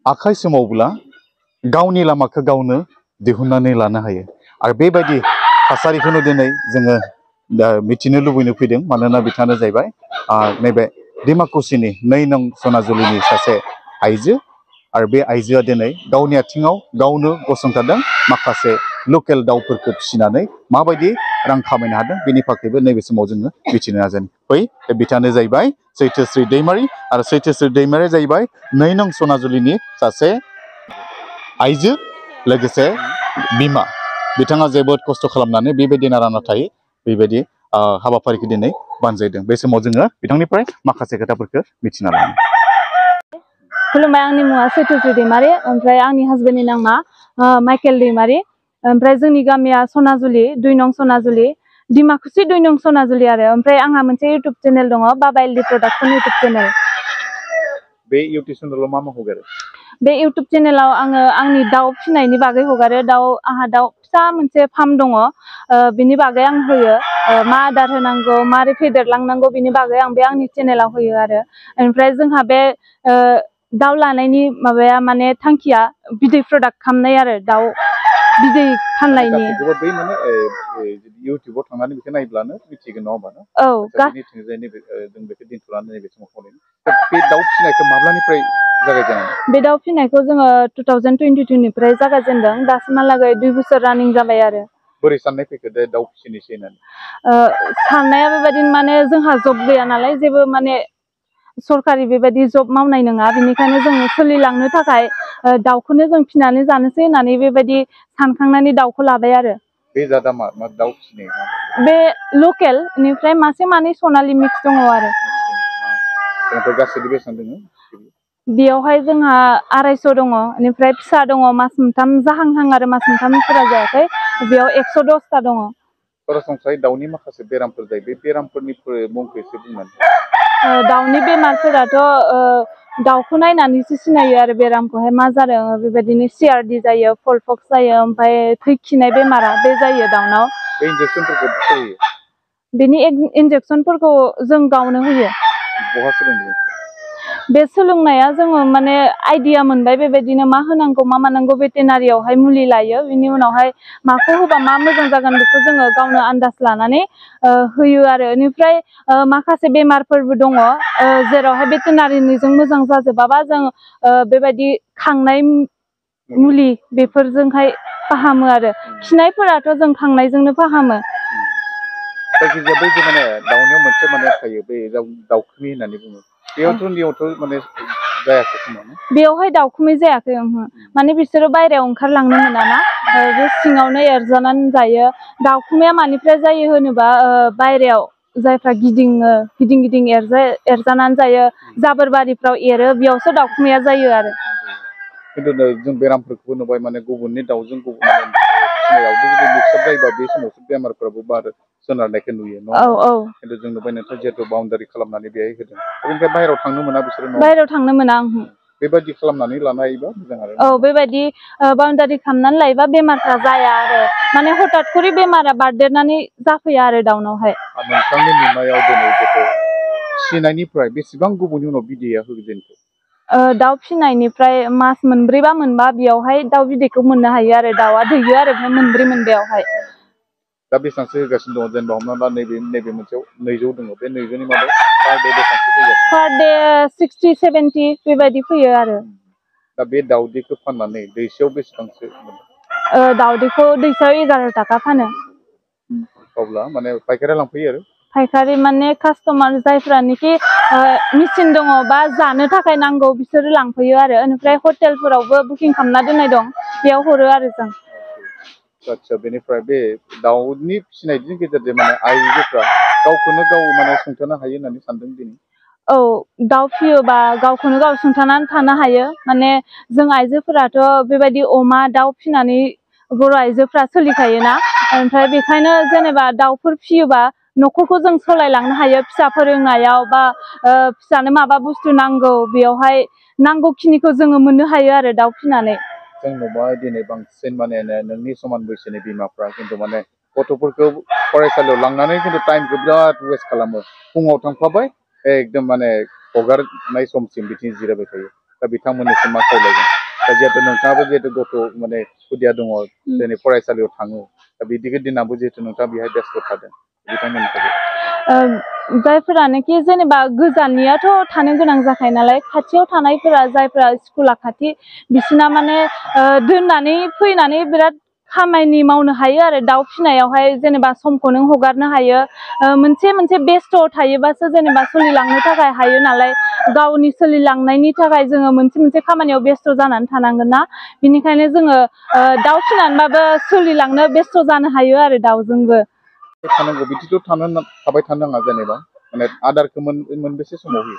आखाइ सोमावब्ला गावनि लामाखौ गावनो दिहुननानै लानो हायो आरो बेबायदि थासारिखौनो दिनै जोङो मिथिनो लुबैनो फैदों मानोना बिथाङानो जाहैबाय नैबे डिमाकुसिनि 2 नं सनाजुलिनि सासे आइजो आरो बे आइजोआ दिनै गावनि आथिङाव गावनो गसंथादों माखासे लकेल दाउफोरखौ फिसिनानै माबायदि रां खामायनो हादों बेनि फारसेबो नैबे समाव जोङो मिथिनो नाजानि बिथाङानो जाहैबाय सैथोस्रि दैमारि आरो सैथोस्रि दैमारिया जाहैबाय 2 नं सनाजुलिनि सासे आइजो लोगोसे बिमा बिथाङा जोबोद खस्थ' खालामनानै बेबायदि नारा नाथाय बेबायदि हाबाफारिखौ दिनै बानजायदों बे समाव जोङो बिथांनिफ्राय माखासे खोथाफोरखौ मिथिना लानो खुलुमबाय आंनि मुङा सैथोस्रि दैमारि ओमफ्राय आंनि हासबेन्डनि नामा माइकेल दैमारि ओमफ्राय जोंनि गामिया सनाजुलि 2 नं सनाजुलि डिमाकुसि 2 नं सनाजुलि आरो ओमफ्राय आंहा मोनसे इउटुब चेनेल दङ बाबा एलडि प्रडाक्सन इउटुब चेनेल बे इउटुब चेनेलाव मा हगारो बे इउटुब चेनेलाव आङो आंनि दाउ फिनायनि बागै हगारो आंहा दाउ फिसा मोनसे फार्म दङ बिनि बागै आं होयो मा आदार होनांगौ मारै फेदेरलांनांगौ बिनि बागै आं बे आंनि चेनेलाव होयो आरो ओमफ्राय जोंहा बे दाउ लानायनि माबाया माने थांखिया बिदै प्रडाक्ट खालामनाय आरो दाउ बिदै फाननायनि बै माने इउटुबाव थांनानै बेखौ नायब्लानो मिथिगोन नङा होमबा औ जों बेखौ दिन्थ'नानै नैबे समाव खावलायनो बे दाउ फिसिनायखौ माब्लानिफ्राय जागायजेननाय बे दाउ फिनायखौ जोङो 2022 निफ्राय जागायजेनदों दासिमहालागै 2 बोसोर रानिं जाबाय आरो बोरै साननाय फैखो दे दाउ फिसिनोसै होननानै साननाया बेबायदिनो माने जोंहा जब गैया नालाय जेबो माने सरकारि बेबायदि जब मावनाय नङा बेनिखायनो जों सोलिलांनो थाखाय दाउखौनो जों फिनानै जानोसै होननानै बेबायदि सानखांनानै दाउखौ लाबाय आरो बे जादा मा दाउ फिसिनाय बे लकेल बेनिफ्राय मासे मानै सनालि मिक्स दङ आरो गासैबो बेसेबां दङ बेयावहाय जोंहा 250 दङ बेनिफ्राय फिसा दङ मास मोनथाम जाहांहां आरो मास मोनथामफोरा जायाखै बेयाव 110टा दङ सरासनस्रायै दाउनि माखासे बेरामफोर जायो बे बेरामफोरनि मुंखौ एसे बुंनानै दाउनि बेमारफोराथ' दाउखौ नायनानैसो सिनायो आरो बेरामखौहाय मा जादों बेबायदिनो CRD जायो फलपक्स जायो ओमफ्राय थै खिनाय बेमारा बे जायो दाउनाव बे इन्जेक्सनफोरखौ होयो बेनि इन्जेक्सनफोरखौ जों गावनो होयो बहा सोलोंदों बे सोलोंनाया जोङो माने आइडिया मोनबाय बेबायदिनो मा होनांगौ मा मानांगौ भेटेनारियावहाय मुलि लायो बिनि उनावहाय माखौ होबा मा मोजां जागोन बेखौ जोङो गावनो आन्दाज लानानै होयो आरो बेनिफ्राय माखासे बेमारफोरबो दङ जेरावहाय भेटेनारिनिजों मोजां जाजोबाबा जों बेबायदि खांनाय मुलि बेफोरजोंहाय फाहामो आरो खिनायफोराथ' जों खांनायजोंनो फाहामो जायखिजाया बै जे माने दाउनियाव मोनसे माने थायो बे दाउखुमै होननानै बुङो बेयावथ' माने जायाखै खोमा बेयावहाय दाउखुमै जायाखै माने बिसोरो बायहेरायाव ओंखारलांनो मोनाना बे सिङावनो एरजानानै जायो दाउखुमैया मानिफ्राय जायो होनोबा बायहेरायाव जायफ्रा गिदिङो गिदिं गिदिं एरजानानै जायो जाबोर बारिफ्राव एरो बेयावसो दाउखुमैया जायो आरो खिन्थु जों बेरामफोरखौबो नुबाय माने गुबुननि दाउजों जायोबा बे समावसो बेमारफ्राबो बारो सोनारनायखौ नुयो नङा खिन्थु जों नुबाय नोंथाङा जिहेथु बाउन्डारि खालामनानै बेहाय होदों बेनिफ्राय बाहेरायाव थांनो मोना बिसोरो बाहेरायाव थांनो मोना बेबायदि खालामनानै लानो हायोबा मोजां आरो बेबायदि बाउन्डारि खालामनानै लायोबा बेमारफ्रा जाया आरो माने हठात खरि बेमारा बारदेरनानै जाफैया आरो दाउनावहाय नोंथांनि नुनायाव दिनै फिसिनायनिफ्राय बेसेबां गोबावनि उनाव बिदैया होजेनखो दाउ फिनायनिफ्राय मास मोनब्रै बा मोनबा बेयावहाय दाउ बिदैखौ मोननो हायो आरो दाउआ दैयो आरो ओमफ्राय मोनब्रै मोनबायावहाय दा बेसेबांसो होगासिनो दङ जेनेबा हमना ला नैबे मोनसेयाव 200 दङ बे 200नि मादाव पार डे 60-70 बेबायदि फैयो आरो दा बे दाउदैखौ फाननानै दैसेयाव बेसेबांसो दाउदैखौ दैसेयाव 11 थाखा फानो अब्ला माने पाइकारिया लांफैयो आरो फायखारि माने कास्टमार जायफ्रानोखि मेचिन दङ बा जानो थाखाय नांगौ बिसोरो लांफैयो आरो ओमफ्राय हटेलफोरावबो बुकिं खालामना दोननाय दं बेयाव हरो आरो जों आच्छा बेनिफ्राय बे दाउनि फिसिनायनि गेजेरजों माने आइजोफ्रा गावखौनो गाव माने सुंथानो हायो होननानै सानदों दिनै दाउ फियोबा गावखौनो गाव सुंथानानै थानो हायो माने जों आइजोफोराथ' बेबायदि अमा दाउ फिनानै बर' आइजोफ्रा सोलिखायोना ओमफ्राय बेखायनो जेनेबा दाउफोर फियोबा न'खरखौ जों सोलायलांनो हायो फिसा फोरोंनायाव बा फिसानो माबा बुस्थु नांगौ बेयावहाय नांगौखिनिखौ जोङो मोननो हायो आरो दाउ फिनानै जों नुबाय दिनै बांसिन माने नोंनि समान बैसोनि बिमाफ्रा खिन्थु माने गथ'फोरखौ फरायसालियाव लांनानै खिन्थु टाइमखौ बिराद वेस्ट खालामो फुङाव थांफाबाय एकदम माने हगारनाय समसिम बिथिं जिरायबाय थायो दा बिथांमोननिसिम मा खावलायगोन दा जिहेतु नोंथाङाबो जिहेतु गथ' माने खुदिया दङ दिनै फरायसालियाव थाङो दा बिदि दिनाबो जिहेतु नोंथाङा बेहाय बेस्थ' थादों बिथांमोननि थाखाय जायफोरानोखि जेनेबा गोजाननियाथ' थानो गोनां जाखायो नालाय खाथियाव थानायफोरा जायफोरा स्कुला खाथि बिसिना माने दोननानै फैनानै बिराद खामानि मावनो हायो आरो दाउ फिसिनायावहाय जेनेबा समखौ नों हगारनो हायो मोनसे बेस्थ' थायोबासो जेनेबा सोलिलांनो थाखाय हायो नालाय गावनि सोलिलांनायनि थाखाय जोङो मोनसे खामानियाव बेस्थ' जानानै थानांगोन ना बिनिखायनो जोङो दाउ फिसिनानैबाबो सोलिलांनो बेस्थ' जानो हायो आरो दाउजोंबो थानांगौ बिदिथ' थाबाय थानो नाङा जेनेबा माने आदारखौ मोनबेसे समाव होयो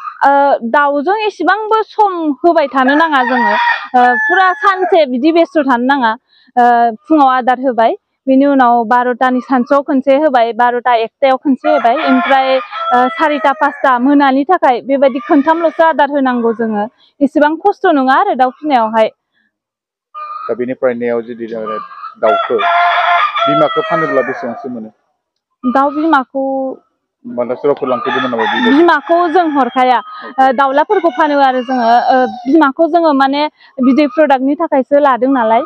दाउजों एसेबांबो सम होबाय थानो नाङा जोङो फुरा सानसे बिदि बेस्थ' थानो नाङा फुङाव आदार होबाय बिनि उनाव 12टानि सानसुआव खनसे होबाय 12टा 1टायाव खनसे होबाय ओमफ्राय 4टा 5टा मोनानि थाखाय बेबायदि खनथामल'सो आदार होनांगौ जोङो एसेबां खस्थ' नङा आरो दाउ फिसिनायावहाय दा बेनिफ्राय नेयाव जुदि दाउखौ बिमाखौ फानोब्ला बेसेबांसो मोनो दाउ बिमाखौ बिमाखौ जों हरखाया दाउलाफोरखौ फानो आरो जोङो बिमाखौ जोङो माने बिदै प्रडाक्टनि थाखायसो लादों नालाय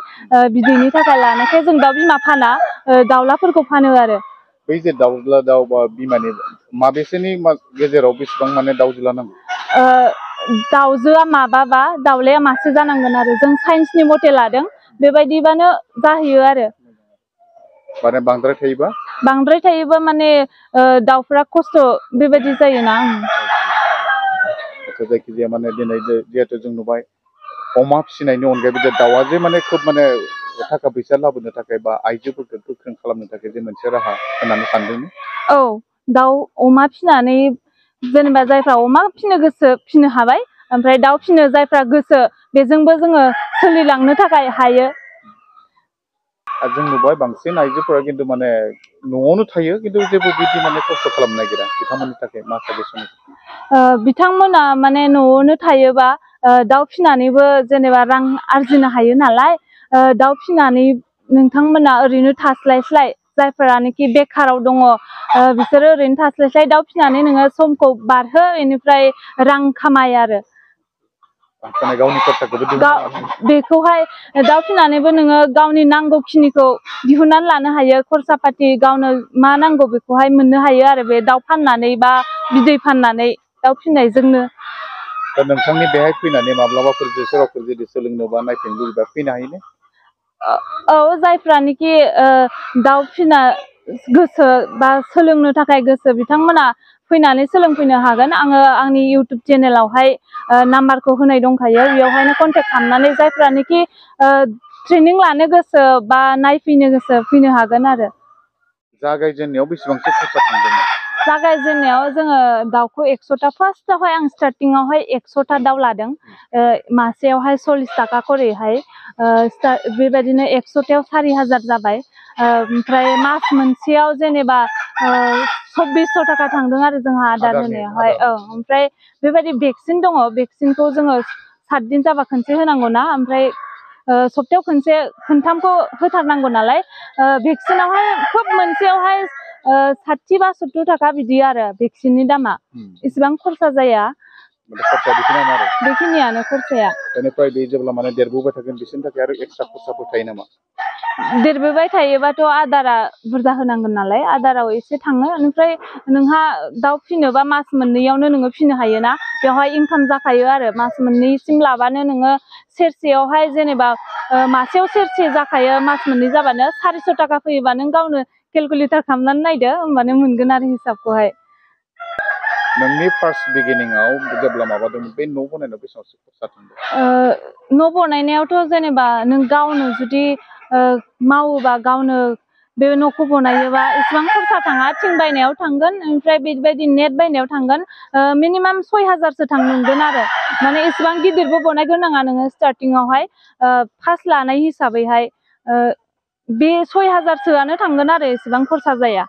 बिदैनि थाखाय लानायखाय जों दाउ बिमा फाना दाउलाफोरखौ फानो आरो बै जे दाउज्ला दाउ बा बिमानि माबेसेनि गेजेराव बेसेबां माने दाउज्ला नांगौ दाउजोआ माबाबा दाउलाया मासे जानांगोन आरो जों साइन्सनि मथे लादों बेबायदिबानो जाहैयो आरो माने बांद्राय थायोबा माने दाउफ्रा खस्थ' बेबायदि जायोना जायखिजाया माने दिनै जिहेतु जों नुबाय अमा फिसिनायनि अनगायैबो दाउआ जे माने खोब माने थाखा फैसा लाबोनो थाखाय बा आइजोफोरखौ गोख्रों खालामनो थाखाय जे मोनसे राहा होननानै सानदों औ दाउ अमा फिसिनानै जेनेबा जायफ्रा अमा फिसिनो गोसो फिसिनो हाबाय ओमफ्राय दाउ फिसिनो जायफ्रा गोसो बेजोंबो जोङो सोलिलांनो थाखाय हायो जों नुबाय बांसिन आइजोफोरा खिन्थु माने न'आवनो थायो खिन्थु जेबो बिदि माने खस्थ' खालामनो नागिरा बिथांमोननि थाखाय मा साजेसन बिथांमोना माने न'आवनो थायोबा दाउ फिसिनानैबो जेनेबा रां आरजिनो हायो नालाय दाउ फिसिनानै नोंथांमोना ओरैनो थास्लायस्लाय जायफोरानोखि बेखाराव दङ बिसोरो ओरैनो थास्लायस्लाय दाउ फिसिनानै नोङो समखौ बारहो बेनिफ्राय रां खामाय आरो बेखौहाय दाउ फिसिनानैबो नोङो गावनि नांगौखिनिखौ दिहुननानै लानो हायो खरसा पाति गावनो मा नांगौ बेखौहाय मोननो हायो आरो बे दाउ फाननानै बा बिदै फाननानै दाउ फिसिनायजोंनो दा नोंथांनि बेहाय फैनानै माब्लाबाफोर सोरबाफोर जुदि सोलोंनोबा नायफैनो लुबैबा फैनो हायो औ जायफ्रानोखि दाउ फिसिनो गोसो बा सोलोंनो थाखाय गोसो बिथांमोना फैनानै सोलोंफैनो हागोन आङो आंनि इउटुब चेनेलावहाय नाम्बारखौ होनाय दंखायो बेयावहायनो कन्टेक्ट खालामनानै जायफ्रानोखि ट्रेनिं लानो गोसो बा नायफैनो गोसो फैनो हागोन आरो जागायजेननायाव बेसेबांसो खरसा थांदोंमोन जागायजेननायाव जोङो दाउखौ 100टा फार्स्टआवहाय आं स्टार्टिंआवहाय 100टा दाउ लादों मासेयावहाय 40 थाखा खरैहाय बेबायदिनो 100टायाव 4000 जाबाय ओमफ्राय मास मोनसेयाव जेनेबा 2400 थाखा थांदों आरो जोंहा आदार होनायावहाय ओमफ्राय बेबायदि भेक्सिन दङ भेक्सिनखौ जोङो 7 दिन जाबा खनसे होनांगौ ना ओमफ्राय सप्तायाव खनथामखौ होथारनांगौ नालाय भेक्सिनावहाय खोब मोनसेयावहाय 60 बा 70 थाखा बिदि आरो भेक्सिननि दामा इसेबां खरसा जाया बेखिनियानो खरसाया बेनिफ्राय बे जेब्ला माने देरबोबाय थागोन बिसोरनि थाखाय आरो एक्सट्रा खरसाफोर थायो नामा देरबोबाय थायोबाथ' आदारा बुरजा होनांगोन नालाय आदाराव एसे थाङो ओमफ्राय नोंहा दाउ फिसिनोबा मास मोननैयावनो नोङो फिसिनो हायोना बेवहाय इनकाम जाखायो आरो मास मोननैसिम लाबानो नोङो सेरसेयावहाय जेनेबा मासेयाव सेरसे जाखायो मास मोननै जाबानो 400 थाखा फैयोबा नों गावनो केलकुलेटर खालामनानै नायदो होमबानो मोनगोन आरो हिसाबखौहाय नोंनि फार्स्ट बिगिनिंआव जेब्ला माबादोंमोन बे न' बनायनायाव बेसेबांसो खरसा थांदों न' बनायनायावथ' जेनेबा नों गावनो जुदि मावोबा गावनो बे न'खौ बनायोबा एसेबां खरसा थाङा थिं बायनायाव थांगोन ओमफ्राय बेबायदि नेट बायनायाव थांगोन मिनिमाम 6000सो थांगोन आरो माने एसेबां गिदिरबो बनायग्रोनाङा नोङो स्टार्टिंआवहाय फार्स्ट लानाय हिसाबैहाय बे 6000सोआनो थांगोन आरो एसेबां खरसा जाया